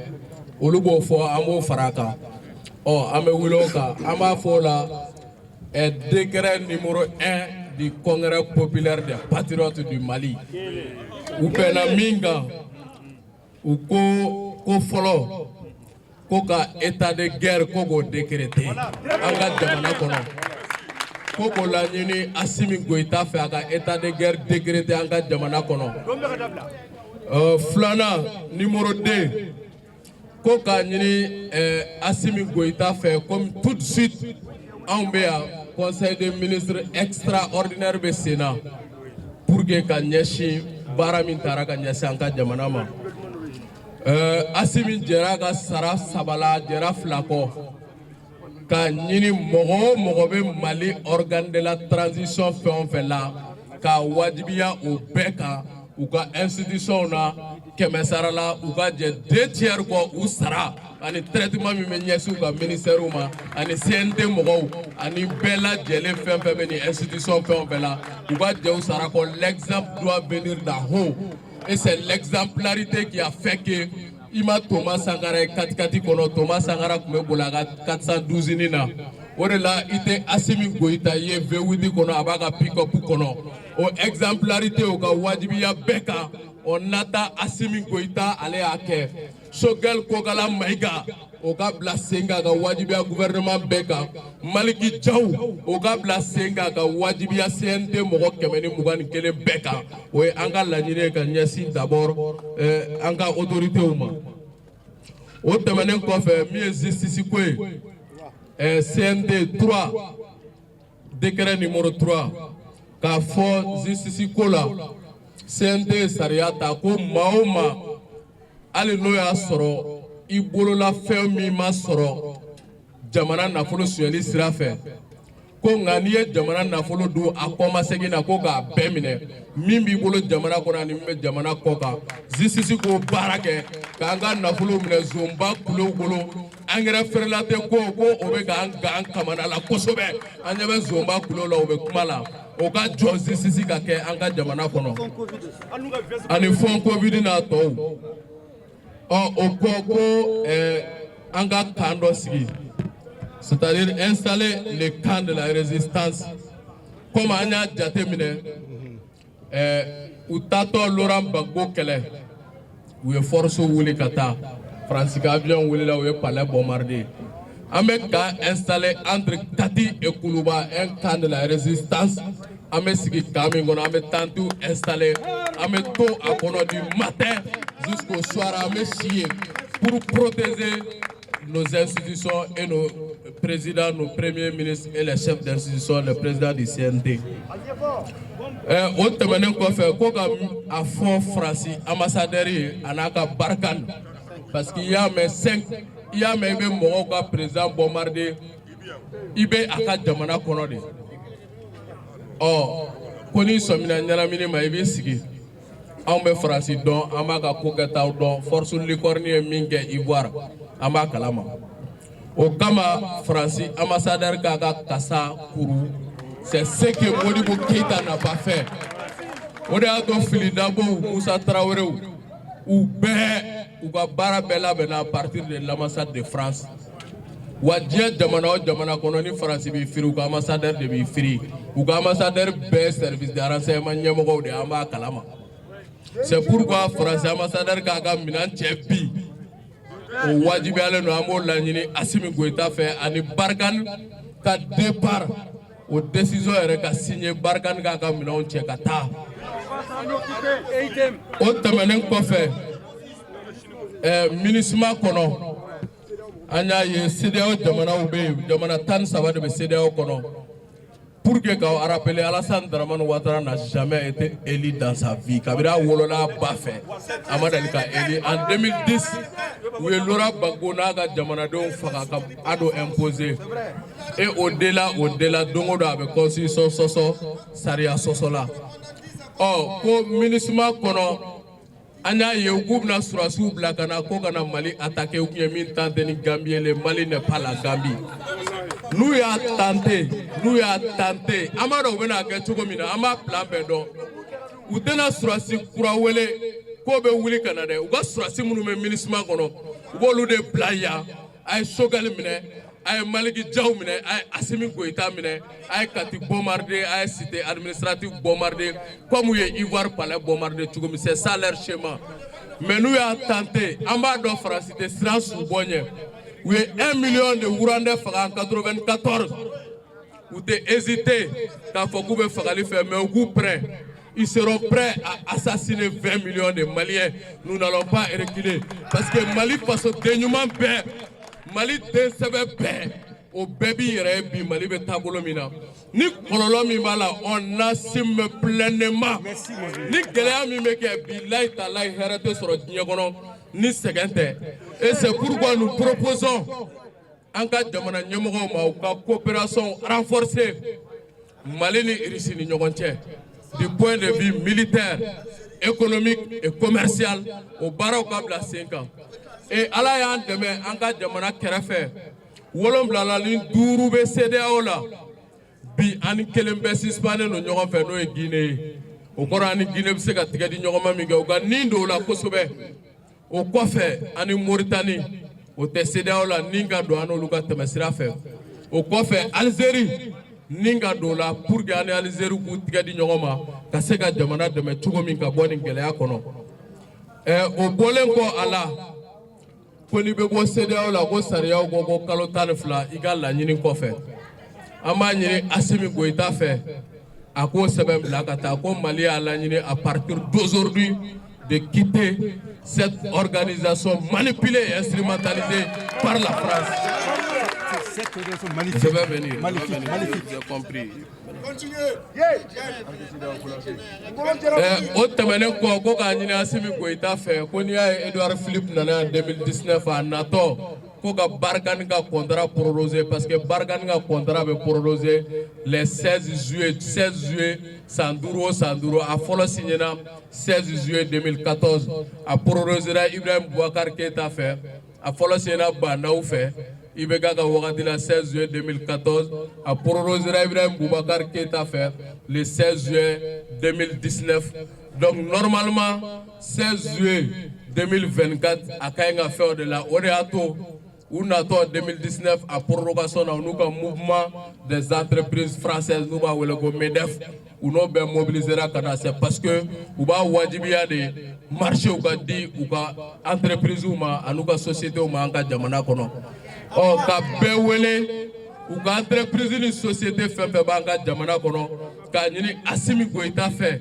olu b'o fɔ, an b'o fara a kan. Ɔ, an bɛ wuli o kan. An b'a fɔ o la décret numéro 1 du congrès populaire des patriotes du Mali. U bɛnna min kan, u ko ko fɔlɔ, ko ka état de guerre, ko k'o décréter an ka jamana kɔnɔ, ko k'o laɲini Assimi Goïta fɛ, a ka état de guerre décréter an ka jamana kɔnɔ. Filanan, numéro 2, ko k'a ɲini Assimi Goïta fɛ, comme tout de suite anw bɛ yan, conseil des ministres extraordinaire bɛ sen na pour que ka ɲɛsin baara min taara ka ɲɛsin an ka jamana ma. Assimi jɛra ka sara saba la, jɛra fila kɔ, k'a ɲini mɔgɔ o mɔgɔ bɛ Mali organe de la transition fɛn o fɛn la, k'a wajibiya o bɛɛ kan, u ka institution na, 100 sara la, u ka jɛ deux tiers kɔ u sara ani traitement min bɛ ɲɛsin u ka ministère ma, ani CNT mɔgɔw, ani bɛɛ lajɛlen fɛn fɛn bɛ nin institution fɛn o fɛn la, u ka jɛ u sara kɔ. L'exemple doit venir d'en haut. Et c'est l'exemplarité qui a fait que i ma Thomas Sankara ye 4x4 kɔnɔ. Thomas Sankara tun bɛ boli a ka 412 nin na. O de la, i tɛ Assimi Goïta ye V8 kɔnɔ, a b'a ka pick-up kɔnɔ. O exemplarité, o ka wajibiya bɛɛ kan. On attend Assimi Goïta, ale y'a kɛ. Choguel Kokalla Maïga, o ka bila sen kan ka wajibiya gouvernement bɛɛ kan. Malick Diaw, o ka bila sen kan ka wajibiya CNT mɔgɔ 121 bɛɛ kan. O ye an ka laɲini ye ka ɲɛsin d'abord an ka autorités ma. O tɛmɛnen kɔfɛ, min ye justice ko ye, CNT 3, décret numéro 3, k'a fɔ justice ko la, CNT ye sariya ta ko maa o maa, hali n'o y'a sɔrɔ i bolola fɛn min ma sɔrɔ jamana nafolo sonyɛli sira fɛ, ko nka n'i ye jamana nafolo dun a kɔmasegin na, ko k'a bɛɛ minɛ, min b'i bolo jamana kɔnɔ ani min bɛ jamana kɔ kan. Justice k'o baara kɛ k'an ka nafolo minɛ zonba kulew bolo. Angɛrɛ feerela tɛ ko o bɛ k'an gan kamana la kosɛbɛ. An ɲɛ bɛ zonba kulew la, o bɛ kuma la. O ka jɔ, justice ka kɛ an ka jamana kɔnɔ, ani fonds Covid n'a tɔw. Ɔ, o kɔ, ko an ka camp dɔ sigi, c'est-à-dire installer le camp de la résistance. Comme an y'a jate minɛ, u taatɔ Laurent Gbagbo kɛlɛ, u ye force wuli ka taa. Faransi ka avion wulila, u ye palais bombardé. An bɛ camp installer entre Kati et Koulouba, un camp de la résistance. An bɛ sigi camp min kɔnɔ, an bɛ tente installer, an bɛ to a kɔnɔ du matin jusqu'au soir, an bɛ si yen pour protéger nos institutions et nos présidents, nos premiers ministres et les chefs d'institution, le président du CNT. O tɛmɛnen kɔfɛ, ko ka a fɔ Faransi ambassadeur ye a n'a ka Barkhane, parce que i y'a mɛn cinq, i y'a mɛn i bɛ mɔgɔw ka président bombarder, i bɛ a ka jamana kɔnɔ de. Ɔ, ko n'i sɔmina ɲɛnamini ma, i b'i sigi. Anw bɛ Faransi dɔn, an b'a ka ko kɛtaw dɔn. Force Licorne ye min kɛ Ivoire, an b'a kalama. O kama, Faransi ambassadeur k'a ka kasa kuru. C'est ce que Modibo Keïta n'a pas fait. O de y'a to Fily Dabow, Moussa Traoréw, u bɛɛ, u ka baara bɛɛ labɛnna à partir de l'ambassade de France. Wa diɲɛ jamana o jamana kɔnɔ, ni Faransi b'i firi, u ka ambassadeur de b'i firi. U ka ambassadeur bɛɛ service de renseignement ɲɛmɔgɔw de, an b'a kalama. C'est pourquoi Faransi ambassadeur k'a ka minɛn cɛ bi, o wajibiyalen don. An b'o laɲini Assimi Goïta fɛ, ani Barkhane ka départ, o décision yɛrɛ ka signer, Barkhane k'a ka minɛnw cɛ ka taa. O tɛmɛnen kɔfɛ, MINUSMA kɔnɔ, an y'a ye CEDEAO jamanaw bɛ yen, jamana 13 de bɛ CEDEAO kɔnɔ. Pour que k'aw rappeler, Alassane Dramane Ouattara n'a jamais été élu dans sa vie. Kabini a wolola a ba fɛ, a ma deli ka élu. En 2010, u ye Laurent Gbagbo n'a ka jamanadenw faga ka a dɔ imposer. Et au delà, don o don a bɛ constitution sɔsɔ, sariya sɔsɔ la. Ɔ, ko MINUSMA kɔnɔ, an y'a ye k'u bɛna sɔrɔdasiw bila ka na ko ka na Mali attaquer. U tun ye min tenté ni Gambie ye, le Mali n'est pas la Gambie. N'u y'a tenté, n'u y'a tenté, an b'a dɔn u bɛna kɛ cogo min na, an b'a plan bɛɛ dɔn. U tɛna sɔrɔdasi kura wele k'o bɛ wuli ka na dɛ. U ka sɔrɔdasi minnu bɛ MINUSMA kɔnɔ, u b'olu de bila yan. A ye Choguel minɛ, a ye Malick Diaw minɛ, a ye Assimi Goïta minɛ, a ye Kati bombarder, a ye cité administrative bombarder, comme u ye Ivoire palais bombarder cogo min. C'est ça leur schéma. Mais n'u y'a tenté, an b'a dɔn Faransi tɛ siran subɔ ɲɛ. U ye 1 million de Rwandais faga en 94, u tɛ hésiter k'a fɔ k'u bɛ fagali fɛ, mais u k'u prêt. Ils seront prêts à assassiner 20 millions de Maliens. Nous n'allons pas reculer. Parce que Mali faso den ɲuman bɛɛ, Mali den sɛbɛ bɛɛ, o bɛɛ b'i yɛrɛ ye bi Mali bɛ taabolo min na. Ni kɔlɔlɔ min b'a la, on assume pleinement. Ni gɛlɛya min bɛ kɛ, bilayi talayi, hɛrɛ tɛ sɔrɔ diɲɛ kɔnɔ ni sɛgɛn tɛ. Et c'est pourquoi nous proposons an ka jamana ɲɛmɔgɔw ma, u ka coopération renforcée Mali ni Russie ni ɲɔgɔn cɛ, du point de vue militaire, économique et commercial. O baaraw ka bila sen kan. Et Ala y'an dɛmɛ, an ka jamana kɛrɛfɛ 75 bɛ CEDEAO la bi, ani kelen bɛɛ suspendé don ɲɔgɔn fɛ, n'o ye Guinée ye. O kɔrɔ, ani Guinée bɛ se ka tigɛ di ɲɔgɔn ma min kɛ, u ka nin don o la kosɛbɛ. O kɔfɛ, ani Mauritanie, o tɛ CEDEAO la, nin ka don an n'olu ka tɛmɛ sira fɛ. O kɔfɛ, Algérie, nin ka don o la pour que an ni Algérie k'u tigɛ di ɲɔgɔn ma ka se ka jamana dɛmɛ cogo min ka bɔ nin gɛlɛya kɔnɔ. O bɔlen kɔ a la, ko n'i bɛ bɔ CEDEAO la, ko sariyaw ko kalo 12 i ka laɲini kɔfɛ. An b'a ɲini Assimi Goïta fɛ, a k'o sɛbɛn bila ka taa ko Mali y'a laɲini à partir d'aujourd'hui de quitter cette organisation manipulée et instrumentalisée par la France. Cette organisation magnifique. Je vais venir. Magnifique, je vais venir, magnifique. J'ai compris. O tɛmɛnen kɔ, ko k'a ɲini Assimi Goïta fɛ, ko n'i y'a ye Edouard Philippe nana yan 2019, a natɔ ko ka Barkhane ka contrat prorogé, parce que Barkhane ka contrat bɛ prorogé les 16 juillet, 16 juillet, san 5 o san 5. A fɔlɔ signé na 16 juillet 2014, a prorogera Ibrahim Boubacar Keïta fɛ. A fɔlɔ signé na Bah N'Daw fɛ IBK ka wagati la 16 juillet 2014, a prorogera Ibrahim Boubacar Keïta fɛ le 16 juillet 2019. Donc normalement 16 juillet 2024 a ka ɲi ka fɛn o de la. O de y'a to u natɔ 2019 a prorogation na, u n'u ka Mouvement des entreprises françaises, n'u b'a wele ko MEDEF, u n'o bɛɛ mobilisera ka na. C'est parce que u b'a wajibiya de marché u ka di u ka entreprise ma an'u ka sociétés ma an ka jamana kɔnɔ. Ɔ, ka bɛɛ wele, u ka entreprise ni société fɛn fɛn b'an ka jamana kɔnɔ, k'a ɲini Assimi Goïta fɛ,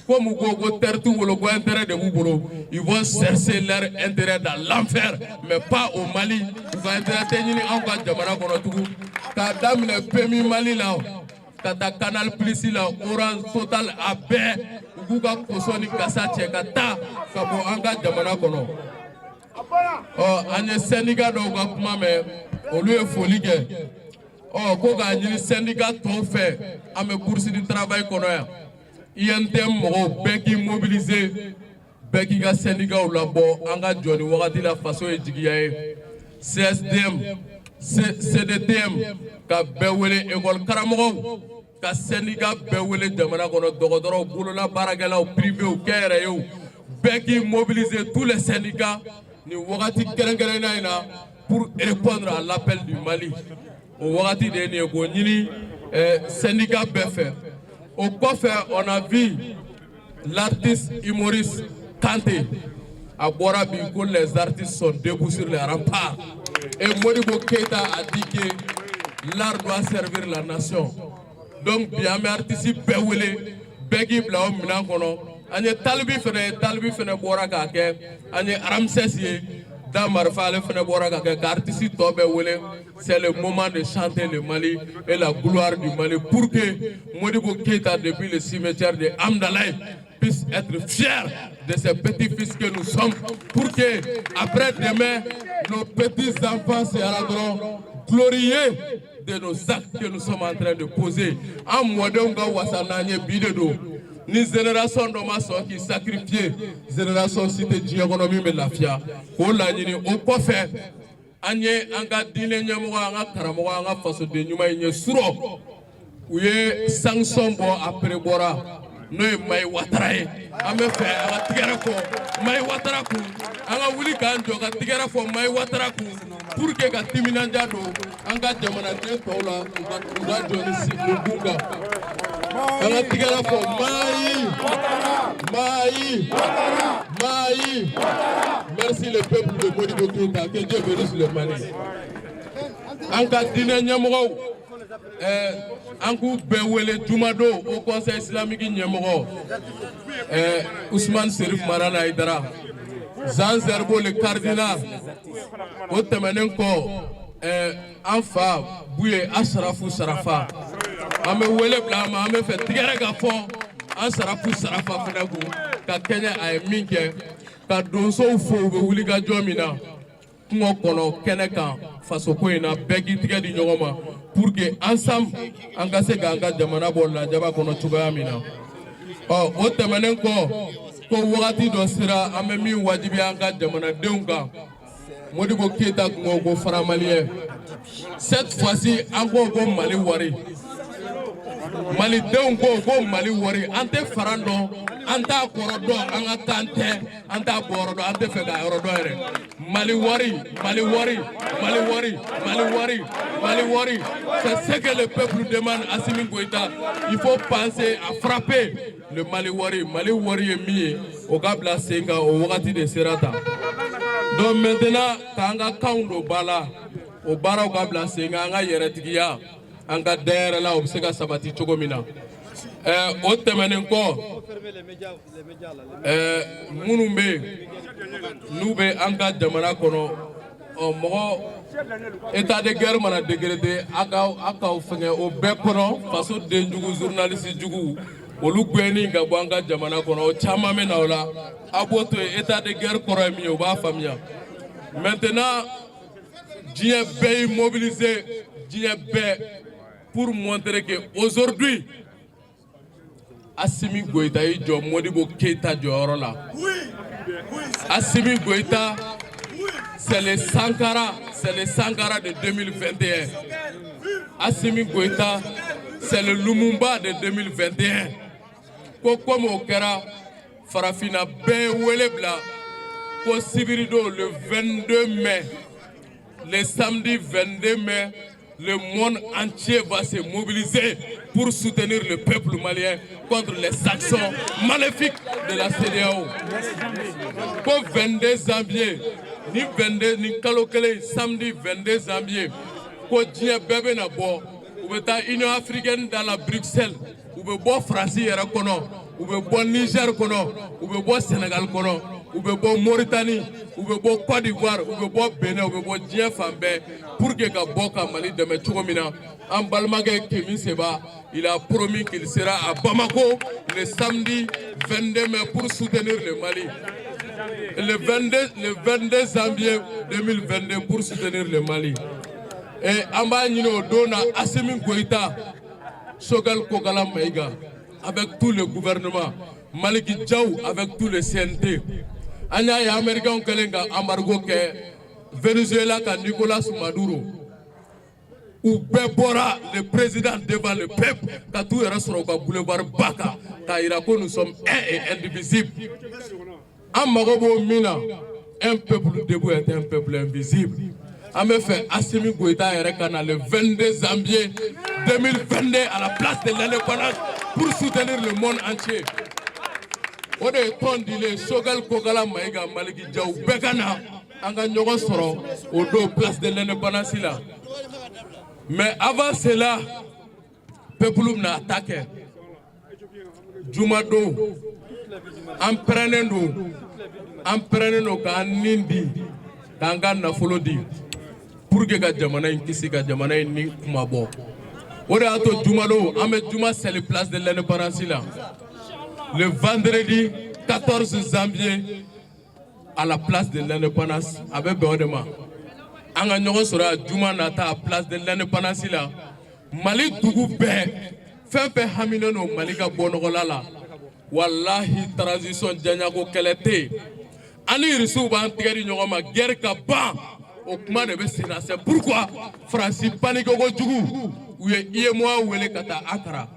comme ko terre t'u bolo, ko intérêt de b'u bolo, ils vont chercher leur intérêt dans l'enfer, mais pas au Mali. U ka intérêt tɛ ɲini anw ka jamana kɔnɔ tugun. K'a daminɛ PMU Mali la ka taa Canal Plus la, Orange, Total, a bɛɛ, u k'u ka kɔsɔn ni gasa cɛ ka taa ka bɔ an ka jamana kɔnɔ. Ɔ, an ye syndicat dɔw ka kuma mɛn, olu ye foli kɛ. Ɔ, ko k'a ɲini syndicat tɔw fɛ, an bɛ bourse du travail kɔnɔ yan, UNTM mɔgɔw bɛɛ k'i mobiliser, bɛɛ k'i ka syndicats labɔ, an ka jɔ ni wagati la, faso ye jigiya ye. CSDM, CDTM, ka bɛɛ wele, école karamɔgɔw ka syndicat bɛɛ wele jamana kɔnɔ, dɔgɔtɔrɔw, bolola baarakɛlaw, privéw, kɛnyɛrɛyew, bɛɛ k'i mobiliser, tous les syndicats, nin wagati kɛrɛnkɛrɛnnenya in na, pour répondre à l'appel du Mali. O wagati de ye nin ye, k'o ɲini syndicat bɛɛ fɛ. O kɔfɛ, on a vu l'artiste humoriste Kanté, a bɔra bi ko les artistes sont debout sur les remparts et Modibo Keïta a dit que l'art doit servir la nation. Donc bi an bɛ artiste bɛɛ wele, bɛɛ k'i bila o minɛn kɔnɔ. An ye Talibi fɛnɛ ye, Talibi fɛnɛ bɔra k'a kɛ. An ye Ramsès ye da marifa, ale fɛnɛ bɔra k'a kɛ. Ka artiste tɔ bɛɛ wele, c'est le moment de chanter le Mali et la gloire du Mali pour que Modibo Keïta, depuis le cimetière de Hamdallaye, puisse être fier de ses petits-fils que nous sommes, pour que après demain nos petits-enfants se rendront glorieux de nos actes que nous sommes en train de poser. An mɔdenw ka wasa n'an ye bi de don. Ni génération dɔ ma sɔn k'i sacrifier, génération si tɛ diɲɛ kɔnɔ min bɛ lafiya. K'o laɲini. O kɔfɛ, an ye an ka diinɛ ɲɛmɔgɔ, an ka karamɔgɔ, an ka fasoden ɲuman in ye surɔ, u ye sanction bɔ, a pere bɔra, n'o ye Mayi Watara ye. An bɛ fɛ an ka tigɛrɛ fɔ Mayi Watara kun. An ka wuli k'an jɔ ka tigɛrɛ fɔ Mayi Watara kun pour que ka timinadiya don an ka jamanaden tɔw la, u ka jɔ ni si u kun kan. An ka tigɛrɛ fɔ Mayi, Mayi, Mayi. Merci le peuple de Modibo Keïta, que Dieu bénisse le Mali. An ka diinɛ ɲɛmɔgɔw, an k'u bɛɛ wele jumadon. Haut Conseil islamique ɲɛmɔgɔ Ousmane Serif Madani Haïdara, Jean Zerbo le cardinal. O tɛmɛnen kɔ, an fa Buye Asarafu Sarafa, an bɛ wele bila a ma. An bɛ fɛ tigɛrɛ ka fɔ an Sarafu Sarafa fɛnɛ kun ka kɛɲɛ a ye min kɛ. Ka donsow fo, u bɛ wuli ka jɔ min na kungo kɔnɔ, kɛnɛ kan, fasoko in na, bɛɛ k'i tigɛ di ɲɔgɔn ma pour que ensemble an ka se k'an ka jamana bɔ lajaba kɔnɔ cogoya min na. Ɔ, o tɛmɛnen kɔ, ko wagati dɔ sera, an bɛ min wajibiya an ka jamanadenw kan. Modibo Keyita tun ko ko franc malien, cette fois-ci an ko ko Mali wari. Malidenw ko ko Mali wari, an tɛ faran dɔn, an t'a kɔrɔ dɔn, an ka kan tɛ, an t'a bɔyɔrɔ dɔn, an tɛ fɛ k'a yɔrɔ dɔn yɛrɛ. Mali wari, Mali wari, Mali wari, Mali wari, Mali wari, c'est ce que le peuple demande. Assimi Goïta, il faut penser à frapper le Mali wari. Mali wari ye min ye, o ka bila sen kan, o wagati de sera tan. Donc maintenant, k'an ka kanw don ba la, o baaraw ka bila sen kan, an ka yɛrɛtigiya, an ka dayɛrɛ la, o bɛ se ka sabati cogo min na. O tɛmɛnen kɔ, minnu bɛ yen n'u bɛ an ka jamana kɔnɔ, ɔ mɔgɔ, état de guerre mana décréter, a ka a k'aw fɛngɛ o bɛɛ kɔnɔ, faso den jugu, journaliste jugu, olu gɛnni ka bɔ an ka jamana kɔnɔ, o caman bɛ na o la. A b'o to yen. État de guerre kɔrɔ ye min ye, o b'a faamuya. Maintenant, diɲɛ bɛɛ y'i mobiliser, diɲɛ bɛɛ, pour montrer que aujourd'hui Assimi Goïta y'i jɔ Modibo Keïta jɔyɔrɔ la. Assimi Goïta, c'est le Sankara, c'est le Sankara de 2021. Assimi Goïta, c'est le Lumumba de 2021. Ko comme o kɛra, farafinna bɛɛ ye wele bila ko sibiridon, le 22 mai, le samedi 22 mai, le monde entier va se mobiliser pour soutenir le peuple malien contre les sanctions maléfiques de la CEDEAO. Ko 22 janvier, ni 22 ni kalo kelen, samedi 22 janvier, ko diɲɛ bɛɛ bɛna bɔ, u bɛ taa Union africaine da la Bruxelles, u bɛ bɔ Faransi yɛrɛ kɔnɔ, u bɛ bɔ Niger kɔnɔ, u bɛ bɔ Sénégal kɔnɔ, u bɛ bɔ Mauritanie, u bɛ bɔ Côte d'Ivoire, u bɛ bɔ Benin, u bɛ bɔ diɲɛ fan bɛɛ pour que ka bɔ ka Mali dɛmɛ cogo min na. An balimakɛ Kemi Seba, il a promis qu'il sera à Bamako le samedi 22 mai pour soutenir le Mali. Le 22, le 22 janvier 2022 pour soutenir le Mali. Et an b'a ɲini o don na, Assimi Goïta, Choguel Kokalla Maïga, avec tout le gouvernement, Malick Diaw avec tout le CNT. An y'a ye, Américains kɛlen ka embargo kɛ Venezuela ka Nicolas Maduro, u bɛɛ bɔra, le président devant le peuple, ka t'u yɛrɛ sɔrɔ u ka boulevard ba kan k'a yira ko nous sommes un et indivisible. An mago b'o min na, un peuple debout est un peuple invisible. An bɛ fɛ Assimi Goïta yɛrɛ ka na le 22 janvier 2022 à la place de l'Indépendance pour soutenir le monde entier. O de ye tɔn dilen. Choguel Kokalla Maïga, Malick Diaw, bɛɛ ka na, an ka ɲɔgɔn sɔrɔ o don place de l'Indépendance la. Mais avant cela, peuple bɛna a ta kɛ jumadon. An pɛrɛnnen don, an pɛrɛnnen don k'an nin di, k'an ka nafolo di pour que ka jamana in kisi, ka jamana in ni kuma bɔ. O de y'a to jumadon, an bɛ juma seli place de l'Indépendance la, le vendredi 14 janvier à la place de l'Indépendance. A bɛ bɛn o de ma, an ka ɲɔgɔn sɔrɔ yan juma nata place de l'Indépendance la. Mali dugu bɛɛ, fɛn fɛn haminen don Mali ka bɔ nɔgɔla la, walahi, transition janyako kɛlɛ tɛ yen. An ni Irisiw b'an tigɛ di ɲɔgɔn ma, guerre ka ban, o kuma de bɛ sen na. C'est pourquoi Faransi panique kojugu, u ye UEMOA wele ka taa Akara.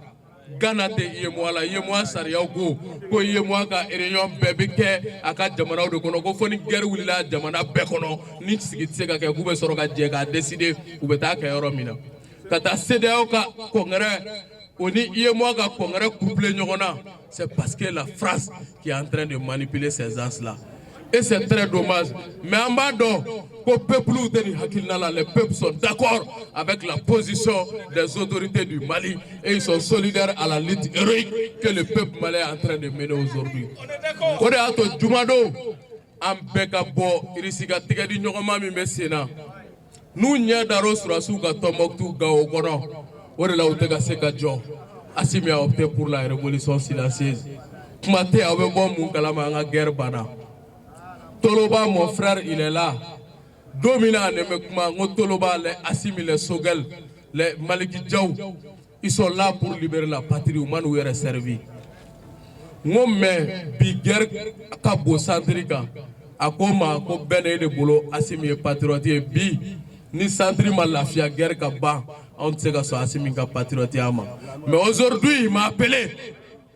Ghana tɛ UEMOA la. UEMOA sariyaw ko ko UEMOA ka réunion bɛɛ bɛ kɛ a ka jamanaw de kɔnɔ, ko fo ni guerre wulila jamana bɛɛ kɔnɔ, ni sigi tɛ se ka kɛ, k'u bɛ sɔrɔ ka jɛ k'a décider u bɛ taa kɛ yɔrɔ min na. Ka taa CEDEAO ka congrès, o ni UEMOA ka congrès couplé ɲɔgɔn na, c'est parce que la France qui est en train de manipuler ces gens-là et c'est très dommage. Mais an b'a dɔn ko peuple tɛ nin hakilina la. Les peuples sont d'accord avec la position des autorités du Mali et ils sont solidaires à la lutte héroïque que le peuple malien est en train de mener aujourd'hui. O de y'a to jumadon, an bɛɛ ka bɔ. Irisi ka tigɛ di ɲɔgɔnma min bɛ sen na, n'u ɲɛ dar'o sɔrɔdasiw ka Tɔnbɔkutu, Gawo kɔnɔ, o de la u tɛ ka se ka jɔ. Assimi a opté pour la révolution silencieuse. Kuma tɛ, aw bɛ bɔ mun kalama, an ka guerre banna. Toloba, mon frère, il est là. Don min na ne bɛ kuma, n ko Toloba, les Assimi, les Choguel, les Malick Diaw, ils sont là pour libérer la patrie, u ma n'u yɛrɛ servi. N ko mais bi guerre ka bon centre kan. A ko n ma ko bɛɛ de bolo, Assimi ye patriote ye. Bi ni centre ma lafiya, guerre ka ban. Anw tɛ se ka sɔn Assimi ka patriote ma. Mais aujourd'hui, il m'a appelé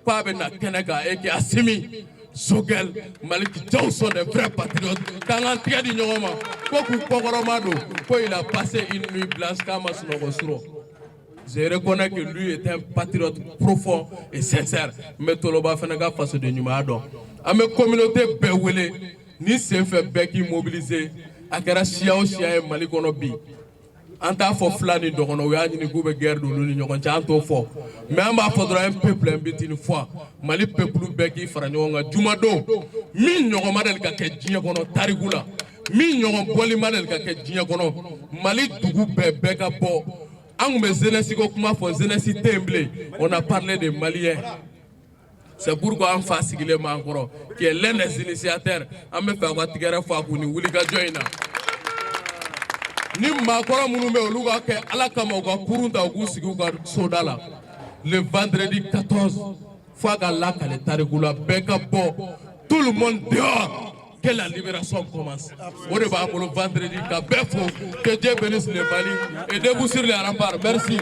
k'a bɛ na kɛnɛ kan et que Assimi, Choguel, Malick Diaw sont des vrais patriotes, k'an k'an tigɛ di ɲɔgɔn ma, ko k'u kɔkɔrɔma don, ko il a passé une nuit blanche, k'a ma sunɔgɔ surɔ. Je reconnais que lui est un patriote profond et sincère. N bɛ Toloba fana ka fasoden ɲumanya dɔn. An bɛ communauté bɛɛ wele ni senfɛ, bɛɛ k'i mobiliser. A kɛra siya o siya ye Mali kɔnɔ bi, an t'a fɔ fila ni dɔgɔnɔ, u y'a ɲini k'u bɛ guerre don olu ni ɲɔgɔn cɛ, an t'o fɔ, mais an b'a fɔ dɔrɔn: un peuple, un but, une foi. Mali peuple bɛɛ k'i fara ɲɔgɔn kan jumadon. Min ɲɔgɔn ma deli ka kɛ diɲɛ kɔnɔ tariku la, min ɲɔgɔn bɔli ma deli ka kɛ diɲɛ kɔnɔ, Mali dugu bɛɛ, bɛɛ ka bɔ. An tun bɛ jeunesse ko kuma fɔ, jeunesse tɛ yen bilen. On a parlé de Maliens. C'est pourquoi an fa sigilen b'an kɔrɔ, qui est l'un des initiateurs. An bɛ fɛ aw ka tigɛrɛ fɔ a kun ni wulikajɔ in na. Ni maakɔrɔ minnu bɛ, olu ka kɛ Ala kama, u ka kurun ta, u k'u sigi u ka soda la le vendredi 14, fo a ka lakale tariku la. Bɛɛ ka bɔ, tout le monde dehors, que la libération commence. O de b'an bolo vendredi. Ka bɛɛ fo, que Dieu bénisse le Mali et debout sur les remparts. Merci.